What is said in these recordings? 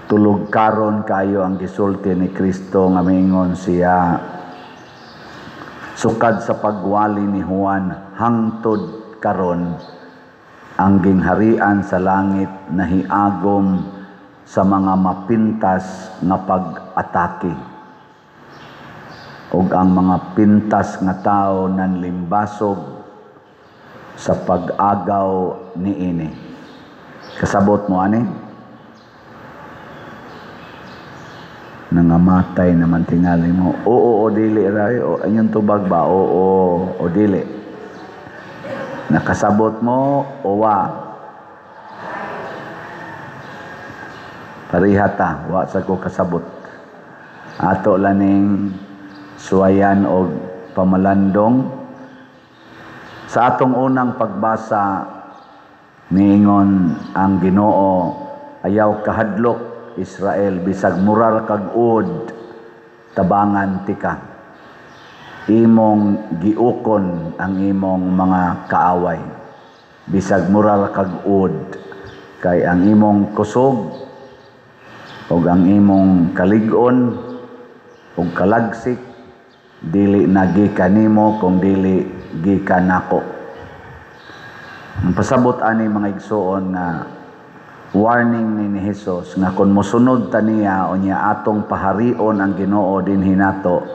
Tulog karon kayo ang gisulti ni Kristo nga miingon siya, sukad sa pagwali ni Juan hangtod karon, ang gingharian sa langit nahiagom sa mga mapintas nga pag-atake, ug ang mga pintas nga tawo nanlimbasog sa pag-agaw niini. Kasabot mo ani? Nangamatay naman tingali mo. Oo o dili ray o anyong tubag ba? Oo o dili. Nakasabot mo o wa? Parihata, wa sa ko kasabot. Ato laning suwayan og pamalandong. Sa atong unang pagbasa, niingon ang Ginoo, ayaw kahadlok Israel, bisag murar kag uod, tabangan tika. Imong giukon ang imong mga kaaway. Bisag murar kag uod, kay ang imong kusog ug ang imong kalig-on ug kalagsik dili na gikan nimo kung dili gikan nako. Ang pasabot ani, mga igsoon, nga warning ni Jesus nga kung mosunod ta niya o niya atong paharion ang Ginoo dinhi nato,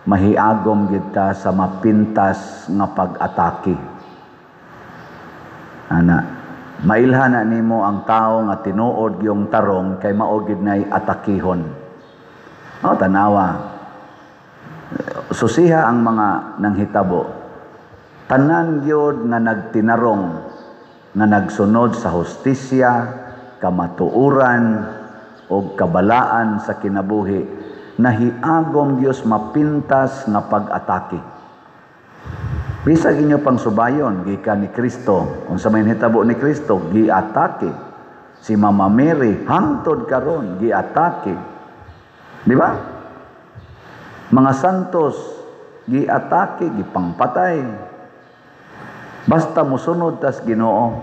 mahiagom gid ta sa mapintas nga pag-atake. Ana, mailhan na nimo ang tao nga tinuod yung tarong kay mao gid nay atakihon. O tanawa. Susiha ang mga nanghitabo. Tanan gyud nga nagtinarong, nga nagsunod sa hustisya, kamatuoran o kabalaan sa kinabuhi, nahiagom Dios mapintas nga pag-atake. Bisag inyo pang subayon gikan ni Kristo, unsa may nahitabo ni Kristo, giatake. Si Mama Mary hangtod karon giatake. Di ba? Mga santos giatake, gipangpatay. Basta mosunod tas Ginoo,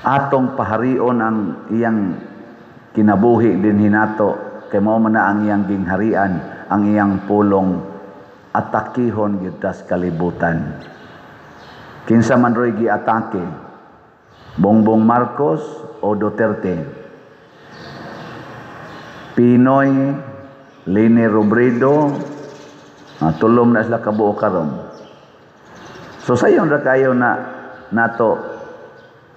atong paharion ang iyang kinabuhi din hinato, kay mao man na ang iyang gingharian, ang iyang pulong, atakihon gyud tas kalibutan. Kinsa man roy giatake? Bongbong Marcos o Duterte? Pinoy, Leni Robredo, tulom na sila kabuo karon. So sayon ra kayo na nato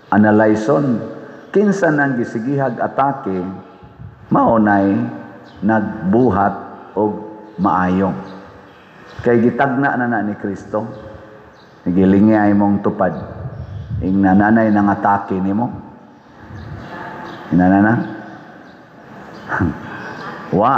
analyson kinsa nang gisigihag atake, mao nay nagbuhat og maayo. Kay gitagna na na ni Kristo. Gilingay mong tupad. Ing nananay nang atake nimo. Inana na? Wa,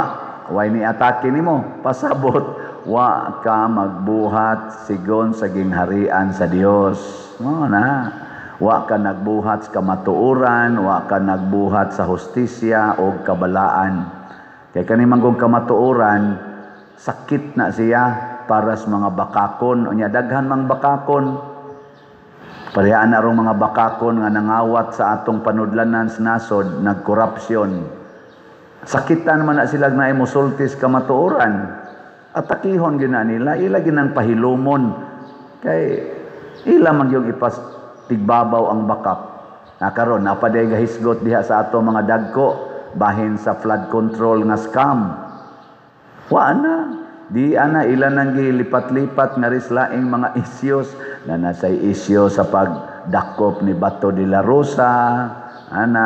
way ni atake nimo. Pasabot, wa ka magbuhat sigon sa gingharian sa Dios. Mo na. Wa ka nagbuhat sa kamatuoran, wa ka nagbuhat sa hustisya o kabalaan. Kay kani man kung kamatuoran, sakit na siya para sa mga bakakon. Unya daghan mang bakakon. Parehana rong mga bakakon nga nangawat sa atong panudlanan sa nasod, nagkorupsyon. Sakitan man na sila na musultis kamatuoran. Atakihon gyud na nila, ila ginang pahilumon. Kay ila man yung ipas tigbabaw ang bakak. Nakaron napaday gahisgot diha sa ato mga dagko bahin sa flood control nga scam. Wa na. Di ana ila nang gilipat-lipat nga ris laing mga isyos na nasay isyo sa pagdakop ni Bato de la Rosa, ana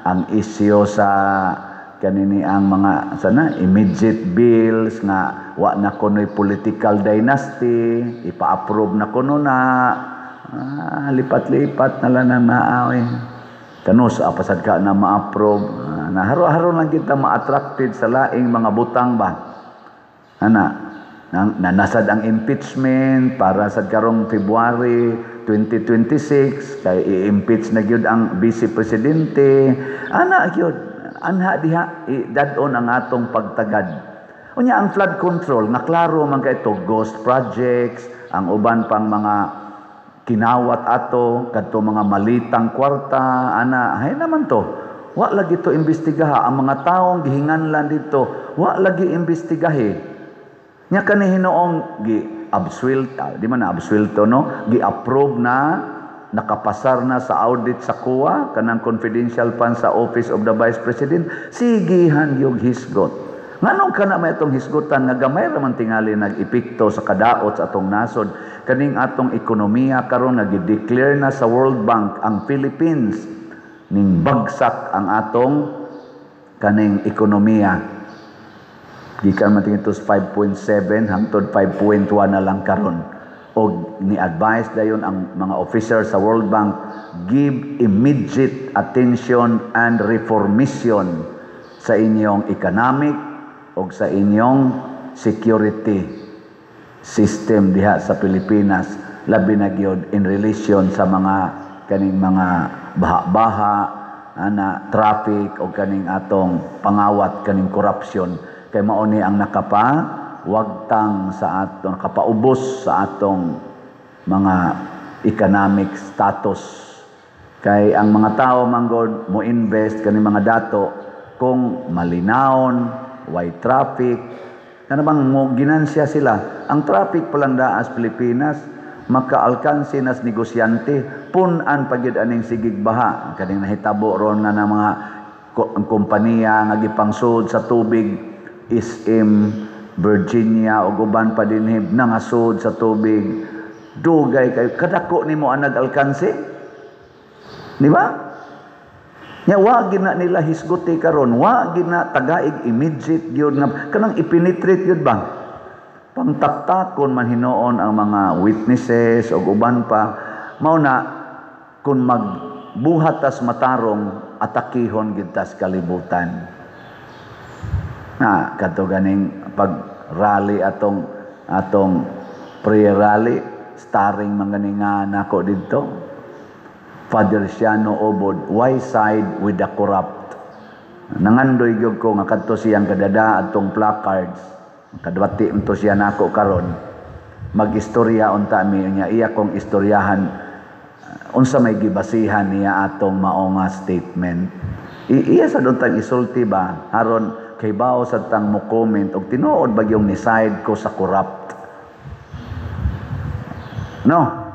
ang isyo sa kanini ang mga sana immediate bills nga wa na kunoy political dynasty, ipa-approve na kuno na. Lipat-lipat na lang ang naa. Kanus apasad ka na ma-approve. Na haro-haro lang kita ma-attracted sa laing mga butang ba. Ana, nanasad ang impeachment para sa karong February 2026 kay i-impeach na gyud ang vice presidente. Ana gyud, anha diha dad-on ang atong pagtagad. Unya ang flood control nga klaro man kay ito ghost projects, ang uban pang mga kinawat ato kadto mga malitang kwarta, ana hay naman to. Wa lagi to imbestigaha ang mga taong gihinganlan dito, wa lagi imbestigahi. Nya kani hinuong gi absuelto, di man na absuelto, no, gi-approve na, nakapasar na sa audit sa COA kanang confidential fund sa Office of the Vice President, sigihan yung hisgot. Nganong kana may atong hisgutan nga gamay ra man tingali nag-epekto sa kadaot sa atong nasod? Kaning atong ekonomiya karon, nag-declare na sa World Bank ang Philippines, ning bagsak ang atong kaning ekonomiya gikan man tingito 5.7 hangtod 5.1 na lang karon. Og ni-advise dayon ang mga officer sa World Bank, give immediate attention and reformation sa inyong economic o sa inyong security system diha sa Pilipinas, labi na gyud in relation sa mga kaning mga baha-baha ana, traffic, o kaning atong pangawat, kaning corruption, kay mao ni ang nakapa wagtang sa atong, nakapaubos sa atong mga economic status. Kay ang mga tao manggod mo invest kani mga dato kung malinawon, way traffic, kana bang mo ginansya sila. Ang traffic pa lang daa sa Pilipinas, maka-alkansi nas negosyante. Pun-an pa gyud aning sigig baha, kaning nahitabo ron nga na mga ang kompanya nga gipangsud sa tubig, SM Virginia ug uban pa dinhi, nangasud sa tubig, dugay kayo, kadako nimo ang nag-alkansi, di ba? Nya wa gid na nila hisguti karon, wa gid na tagaig immediate gyud nga kanang ipenetrate gyud ba, pangtaktakon man hinuon ang mga witnesses ug uban pa. Mao na kung magbuhat tas matarong, atakihon gid tas kalibutan. Na kadto ganing pag rally, atong atong prayer rally, starring man gani nga nako didto, Father Siano Obod, "Why side with the corrupt?" Nangandoy gyud ko nga kadto siyang kadada atong placards, kadwati unto siya nako karon, magistorya unta mi niya, iya kong istoryahan unsa may gibasihan niya atong mao nga statement. Iya sa tang isulti ba, aron kay bao sa tang mo comment og tinuod ba yung ni side ko sa corrupt, no?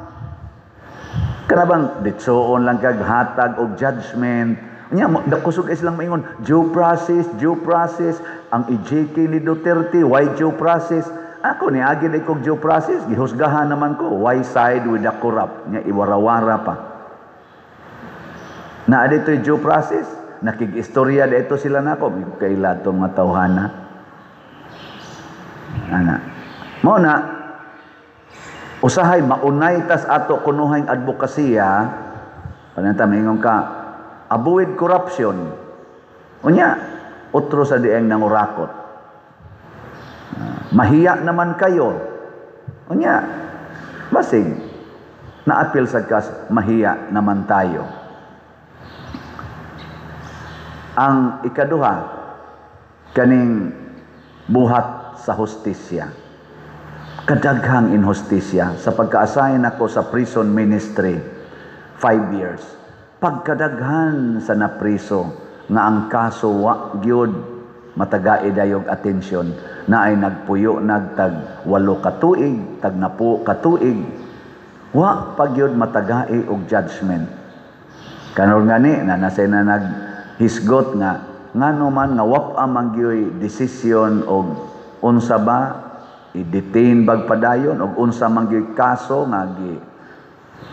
Kana bang ditsoon lang kag hatag og judgment. Nya kusog kay silang maingon, "Due process, due process." Ang EJK ni Duterte, why due process? Ako ni agi na kog due process, gihusgahan naman ko. Why side with the corrupt? Nya iwarawara pa. Na dito due process, nakig-istorya dito sila nako, kaila tong mga tawhana. Ana. Mao na usahay maunay tas ato kunuhay advokasya. Pananta maingon ka, "Avoid corruption." Unya otro sa dieng nangurakot. Ah, mahiya naman kayo. Unya basig naapil sa kas, mahiya naman tayo. Ang ikaduha, kaning buhat sa hustisya. Kadaghang inhustisya. Sa pagka-assign ako sa prison ministry, 5 years, pagkadaghan sa napriso nga ang kaso wa gyud matagai dayog atensyon, na ay nagpuyo nagtag 8 ka tuig, tag 10 ka tuig, wa pa gyud matagai og judgment. Karon gani na nasa na naghisgot nga ngano man nga wa pa man gyoy desisyon og unsa ba, i-detain bag padayon og unsa man gyoy kaso nga gi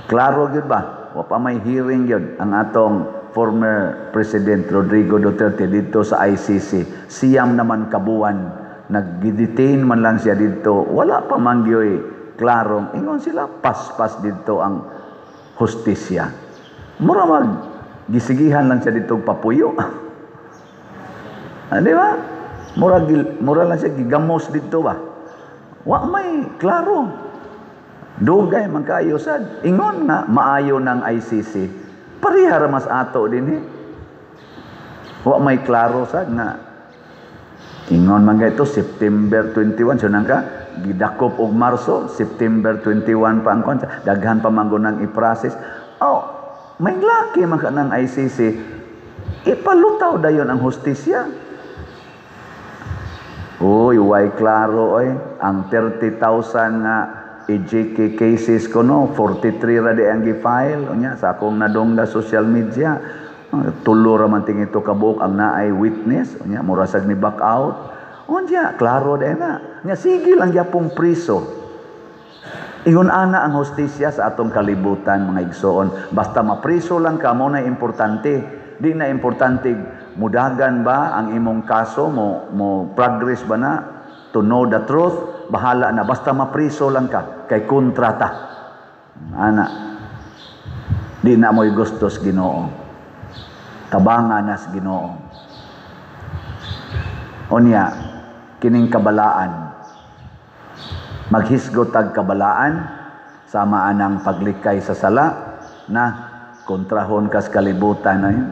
klaro gyud ba. Wa pa may hearing gyud ang atong former President Rodrigo Duterte dito sa ICC. 9 naman kabuan nag-detain man lang siya dito, wala pa man gyoy klarong ingon sila, paspas dito ang hustisya. Mura mag gisigihan lang siya dito papuyo. Ah, di ba? Mura lang siya gigamos dito ba? Wa may klaro. Dugay man kayo sad. Ingon nga maayo ng ICC. Pareha ra mas ato din eh. Wa may klaro sad nga ingon man ito September 21, so nang ka gidakop og Marso, September 21 pa ang kon, daghan pa man nang i-process. Oh, may laki man ka ng ICC. Ipalutaw dayon ang hustisya. Uy, way klaro oy. Ang 30,000 nga EJK cases ko, no, 43 ra di ang gi-file. Unya, sa akong nadungga social media, tulo ra man tingito kabuok ang naay witness. Unya, mura sad ni back out. Unya, klaro di na. Nya sige lang gyapong priso. Ingon ana ang hustisya sa atong kalibutan, mga igsoon. Basta mapriso lang ka mo na importante. Di na importante mudagan ba ang imong kaso, mo progress ba na to know the truth, bahala na basta mapriso lang ka kay kontrata. Ana. Di na mo'y gustos Ginoo. Tabanga nas Ginoo. Unya, kining kabalaan, maghisgot tag kabalaan sama anang paglikay sa sala na kontrahon kas kalibutan na yun.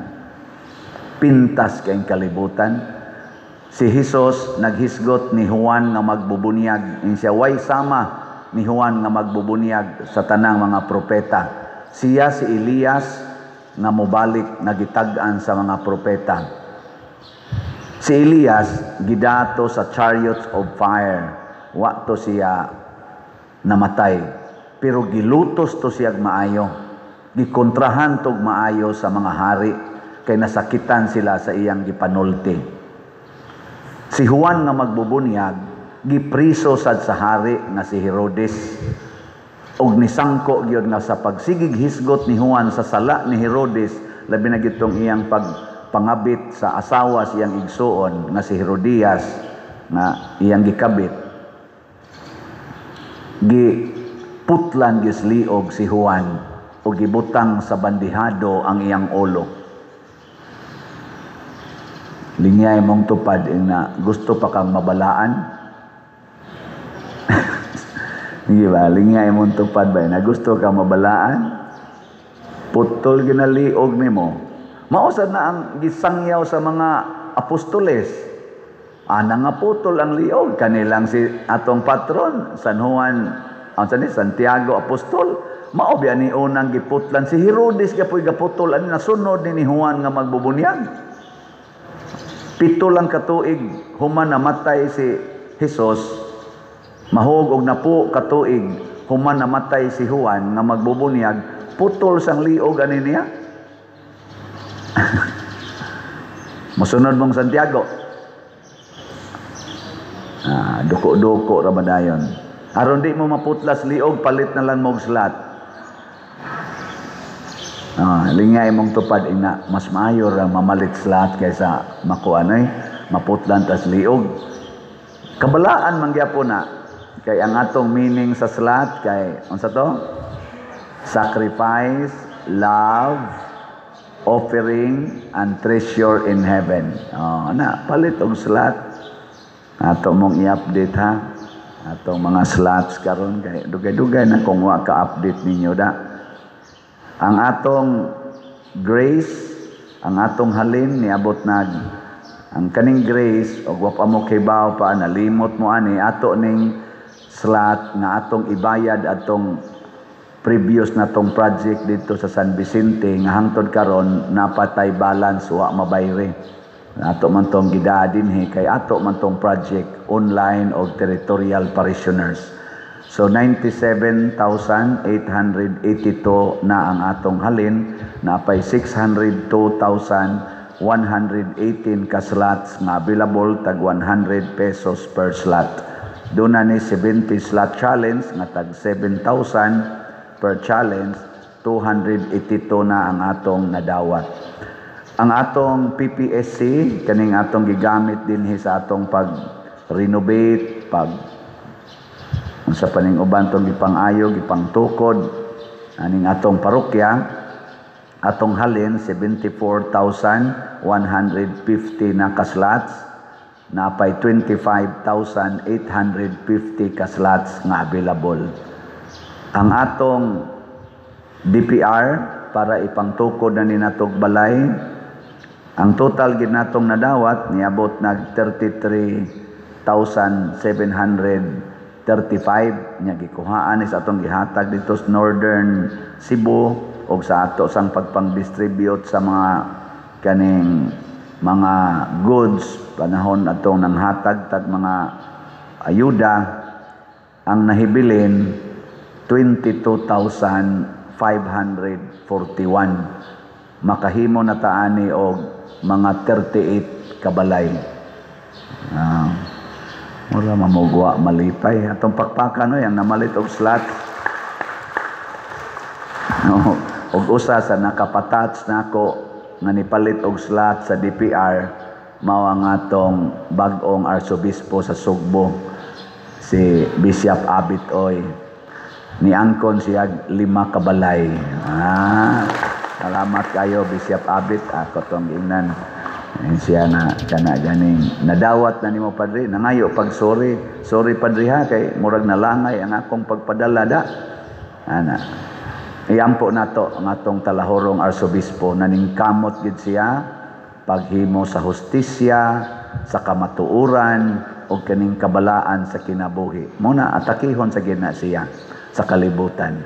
Pintas kayong kalibutan. Si Jesus naghisgot ni Juan nga magbubunyag. In siya way sama ni Juan nga magbubunyag sa tanang mga propeta. Siya si Elias nga mobalik nga gitag-an sa mga propeta. Si Elias gidato sa chariots of fire. Wa to siya namatay, pero gilutos to siya maayo, gikontrahan tog maayo sa mga hari kay nasakitan sila sa iyang gipanulti. Si Juan nga magbubunyag gipriso sad sa hari nga si Herodes, og nisangko gyud nga sa pagsigig hisgot ni Juan sa sala ni Herodes, labi na gitong iyang pagpangabit sa asawa siyang igsuon nga si Herodias nga iyang gikabit, giputlan gisliog si Juan o gibutang sa bandihado ang iyang ulo. Lingyay mong tupad na gusto pa kang mabalaan. Hindi ba? Lingyay mong tupad ba na gusto kang mabalaan? Putol ginaliog nimo. Mausad na ang gisangyaw sa mga apostoles. Ana nga putol ang liog kanilang si atong patron San Juan, ang ni Santiago Apostol, mao biya ni unang giputlan si Herodes gapoy gaputol ani nasunod ni Juan nga magbubunyag. 7 lang katuig human namatay si Jesus, mahog og napo katuig human namatay si Juan nga magbubunyag, putol sang liog ani niya. Mosunod mong Santiago. Ah, duko-duko ra ba dayon. Aron di mo maputlas liog, palit na lang mog slat. Ah, lingay mong tupad ina, mas maayo ra mamalit slat kaysa makuanay maputlan tas liog. Kabalaan man gyapon na kay ang atong meaning sa slat kay unsa to? Sacrifice, love, offering and treasure in heaven. Oh, na palit og slat. Ato mong i-update ha. Atong mga slots karon kay dugay-dugay na kung wa ka-update ninyo da. Ang atong grace, ang atong halin niabot nag ang kaning grace og wa pa mo kibaw pa nalimot mo ani ato ning slot nga atong ibayad atong previous na tong project dito sa San Vicente nga hangtod karon napatay balance wa mabayre. Ato man tong gidaa dinhi kay ato man tong project online og territorial parishioners. So 97,882 na ang atong halin, napay 602,118 ka slots nga available tag 100 pesos per slot. Doon na ni 70 slot challenge nga tag 7,000 per challenge, 282 na ang atong nadawat. Ang atong PPSC, kaning atong gigamit dinhi sa atong pag-renovate, pag unsa pa ning uban tong gipang-ayo, gipangtukod aning atong parokya, atong halin 74,150 na ka slots, napay 25,850 ka slots nga available. Ang atong DPR para ipangtukod na ni natog balay, ang total gid natong nadawat niabot nag 33,735 nya gikuhaan ni sa atong gihatag dito sa Northern Cebu og sa ato sang pagpang-distribute sa mga kaning mga goods panahon atong nanghatag tag mga ayuda, ang nahibilin 22,541. Makahimo na taani og mga 38 kabalay. Mura mamugwa malipay atong pakpakan oy ang namalit og slot. No, og usa sa nakapatouch nako nga nipalit og slot sa DPR mao ang atong bag-ong arsobispo sa Sugbo, si Bishop Abit Oy. Niangkon siya 5 kabalay. Salamat kayo, Bishop Abit. Ako tong ingnan. Siya na kana ganing nadawat na nimo, padre, nangayo pag sorry. Sorry, padre, ha, kay murag nalangay ang akong pagpadala da. Ana. Iampo nato ang atong talahorong arsobispo, naningkamot gid siya paghimo sa hustisya, sa kamatuoran ug kaning kabalaan sa kinabuhi. Muna atakihon sa gid na siya sa kalibutan.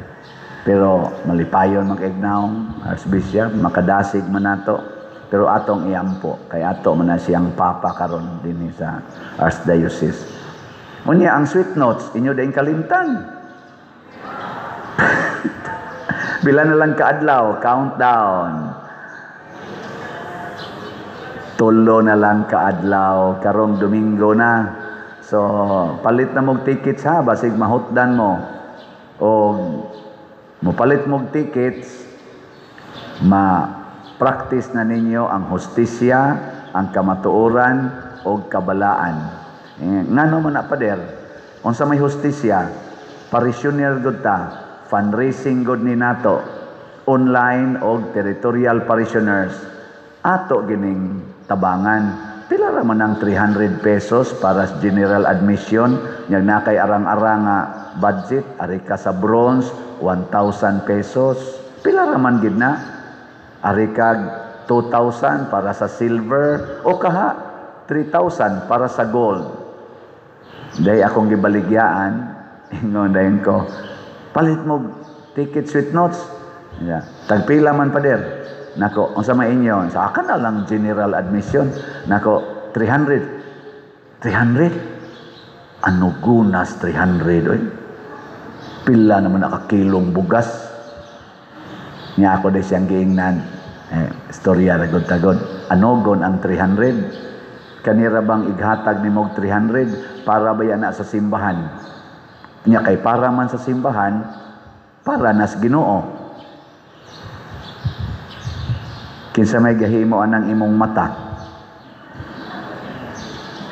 Pero malipayon mag-ignaong archbishop, makadasig man nato. Pero atong iampo kay ato man na siyang papa karon dinhi sa archdiocese. Unya ang sweet notes inyo din kalimtan. Bila na lang kaadlaw, countdown. Tulo na lang kaadlaw, karong Domingo na. So, palit na mog tickets ha, basig mahutdan mo. O mopalit mog tickets, ma-practice na ninyo ang hustisya, ang kamatuoran o kabalaan. Ngano man na, pader? Unsa may hustisya, parishioner gud ta, fundraising gud ni nato, online og territorial parishioners, ato gining tabangan. Pila ra man ang 300 pesos para sa general admission, nyag na kay arang-arang nga budget, ari ka sa bronze 1,000 pesos. Pila ra man gid na? Ari kag 2,000 para sa silver o kaha 3,000 para sa gold. Day akong gibaligyaan, ingon dayon ko, palit mo ticket sweet notes. Yeah. Tagpila man, pader? Nako, unsa may inyo? Sa akin na lang general admission. Nako, 300. 300? Ano gunas 300, oy? Pila naman nakakilong bugas. Nya ako day siyang giingnan. Istorya ra gud tagod. Anogon ang 300? Kanira bang ighatag nimo og 300 para ba yan na sa simbahan? Nya kay para man sa simbahan, para nas Ginoo. Kinsa may gahimo anang imong mata?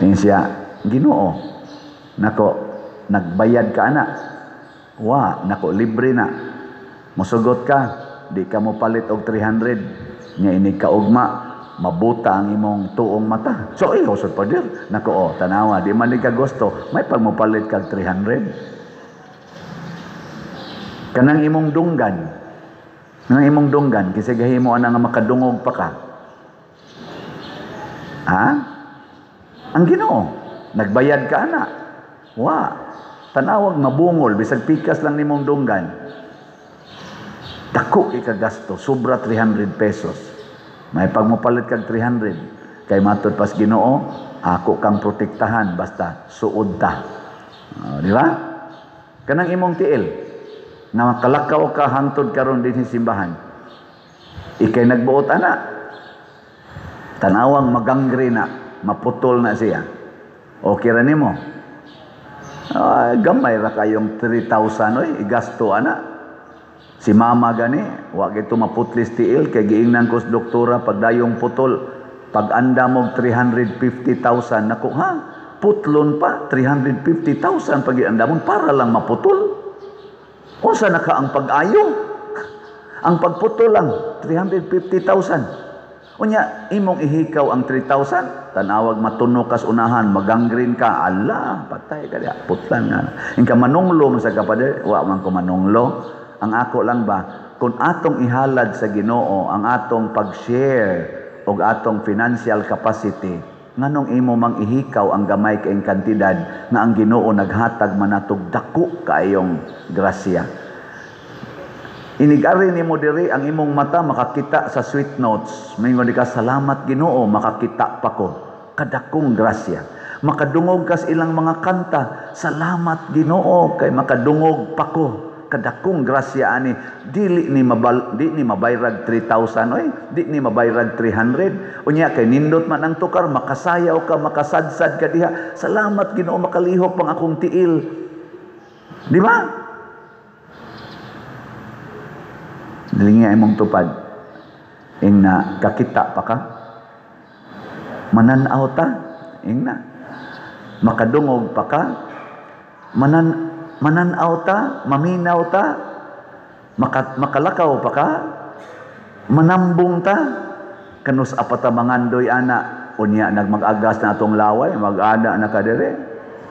Tingin siya, Ginoo. Nako, nagbayad ka ana. Wa, nako, libre na. Musugot ka, di ka mo palit og 300. Nya inig kaugma, mabuta ang imong tuong mata. So, ihaw sa pader. Nako, oh, tanawa, di man di ka gusto, may pagmupalit kag 300. Kanang imong dunggan, nang imong dunggan, kasi gahimo ana nga makadungog pa ka. Ha? Ang Ginoo, nagbayad ka ana. Wa, tanawag mabungol bisag pikas lang nimong dunggan. Dako kay kagasto, sobra 300 pesos. May pagmupalit kag 300, kay matud pas Ginoo, ako kang protektahan basta suod ta. Di ba? Kanang imong tiil na makalakaw ka hangtod karon dinhi simbahan. Ikay nagbuot ana. Tanawang magangre na, maputol na siya. Okay ra nimo. Gamay ra kayong 3,000 oy, igasto ana. Si mama gani, wa gito maputlis tiil kay giingnan ko sa doktora pagdayong putol, pag andam og 350,000 nako ha, putlon pa 350,000 pag giandamon para lang maputol. Unsa na ka ang pag-ayo? Ang pagputol lang 350,000. Unya imong ihikaw ang 3,000, tanawag matuno kas unahan, magangreen ka, ala, patay ka diha, putlan nga. Inka manunglo man sa kapader, wa man ko manunglo. Ang ako lang ba, kung atong ihalad sa Ginoo ang atong pag-share og atong financial capacity, nganong imo mang ihikaw ang gamay kaayong kantidad nga ang Ginoo naghatag man natog dako kaayong grasya. Inig-ari nimo diri, ang imong mata makakita sa Sweet Notes. Moingon ka, "Salamat, Ginoo, makakita pa ko. Kadakong grasya." Makadungog kas ilang mga kanta. "Salamat, Ginoo, kay makadungog pa ko. Kadakong grasya ani." Dili ni mabal di ni mabayrag 3,000 oy, di ni mabayrag 300. Unya kay nindot man ang tukar, makasayaw ka, makasadsad ka diha. "Salamat, Ginoo, makalihok pang akong tiil." Di ba? Dili nga imong tupad. Ingna, kakita pa ka? Mananaw ta? Ingna. Makadungog pa ka? Mananaw ta? Maminaw ta? Makalakaw pa ka? Manambong ta? Kanus apata mangandoy ana, unya nagmag-agas na atong laway, mag-ana na ka dire.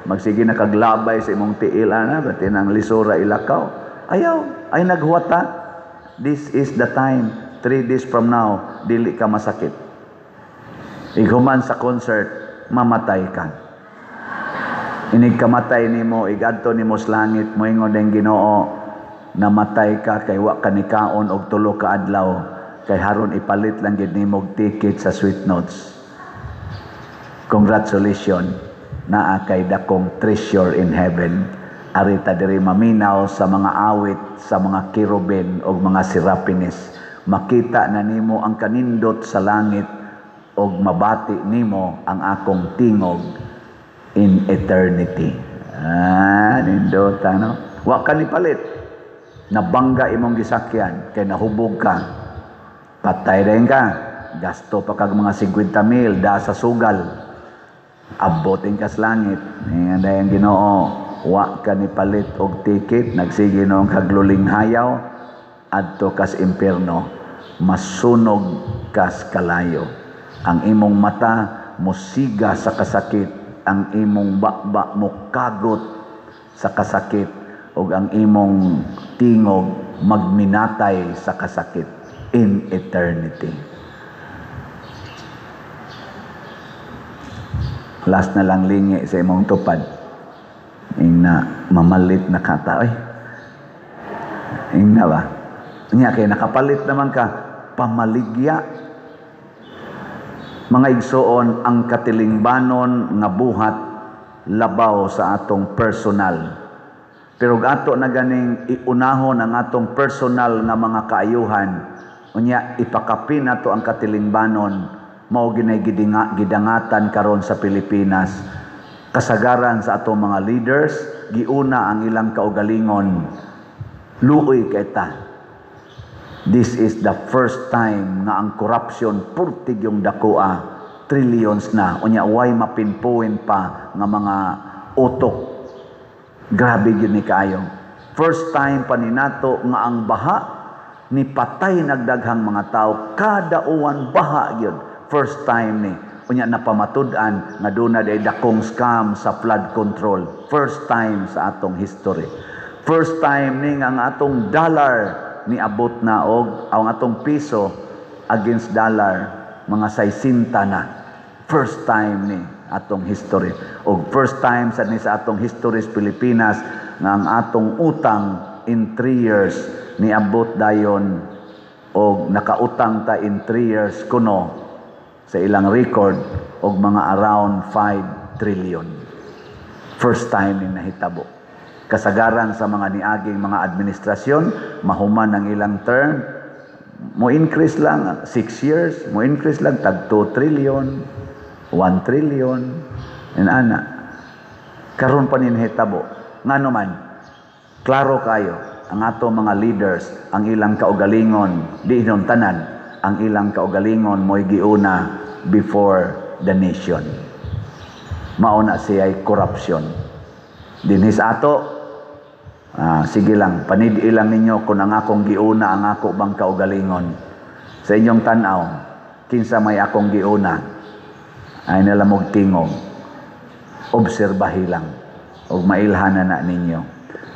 Magsige na kaglabay sa imong tiil ana, pati nang lisura ilakaw. Ayaw, ay naghuwat ta. This is the time, 3 days from now, dili ka masakit. Ighuman sa concert, mamatay ka. Inig kamatay nimo, igadto nimo sa langit, moingon ang Ginoo, "Namatay ka kay wa ka nikaon og 3 ka adlaw, kay haron ipalit lang gid nimo og ticket sa Sweet Notes. Congratulations, naa kay dakong treasure in heaven." Arita diri maminaw sa mga awit sa mga kerubin og mga serapines. Makita na nimo ang kanindot sa langit og mabati nimo ang akong tingog in eternity. Ah, nindot ano? Wa ka ni palit. Nabangga imong gisakyan kay nahubog ka. Patay rin ka. Gasto pa kag mga 50 mil da sa sugal. Abotin kas langit. Ingon ang Ginoo, "Wa ka ni palit og ticket, nagsige noong kagluling hayaw, adto kas impierno, masunog kas kalayo. Ang imong mata musiga sa kasakit, ang imong baba mokagot sa kasakit, ug ang imong tingog magminatay sa kasakit in eternity." Last na lang, lingi sa imong tupad. Ingna, mamalit na kata. Oy. Ingna ba? Nya kay nakapalit naman ka, pamaligya. Mga igsoon, ang katilingbanon nga buhat labaw sa atong personal. Pero ato na ganing iunahon ang atong personal nga mga kaayuhan, unya ipakapin nato ang katilingbanon, mao ginay gidangatan karon sa Pilipinas. Kasagaran sa atong mga leaders, giuna ang ilang kaugalingon. Luoy kay ta. This is the first time nga ang corruption purtig yung dakoa, trillions na. Unya way mapinpoint pa nga mga utok. Grabe gyud ni kaayo. First time pa ni nato nga ang baha ni patay nagdaghang mga tao, kada uwan baha gyud. First time ni. Unya napamatud-an nga duna day dakong scam sa flood control. First time sa atong history. First time ni nga ang atong dollar niabot na og ang atong piso against dollar mga 60 na. First time ni atong history. Og first time sad ni sa atong history sa Pilipinas nga ang atong utang in 3 years niabot dayon og nakautang ta in 3 years kuno sa ilang record og mga around 5 trillion. First time ni nahitabo. Kasagaran sa mga niaging mga administrasyon, mahuman ang ilang term, mo increase lang 6 years, mo increase lang tag 2 trillion, 1 trillion, and ana. Karon pa ni nahitabo. Ngano man, klaro kayo, ang ato mga leaders, ang ilang kaugalingon, di inon tanan, ang ilang kaugalingon mo'y giuna before the nation. Mauna siya'y corruption. Dinhi sa ato, sige lang, panid-i lang ninyo kung ang akong giuna ang ako bang kaugalingon. Sa inyong tan-aw, kinsa may akong giuna, ay nalamog tingog. Obserbahi lang, og mailhanan na ninyo.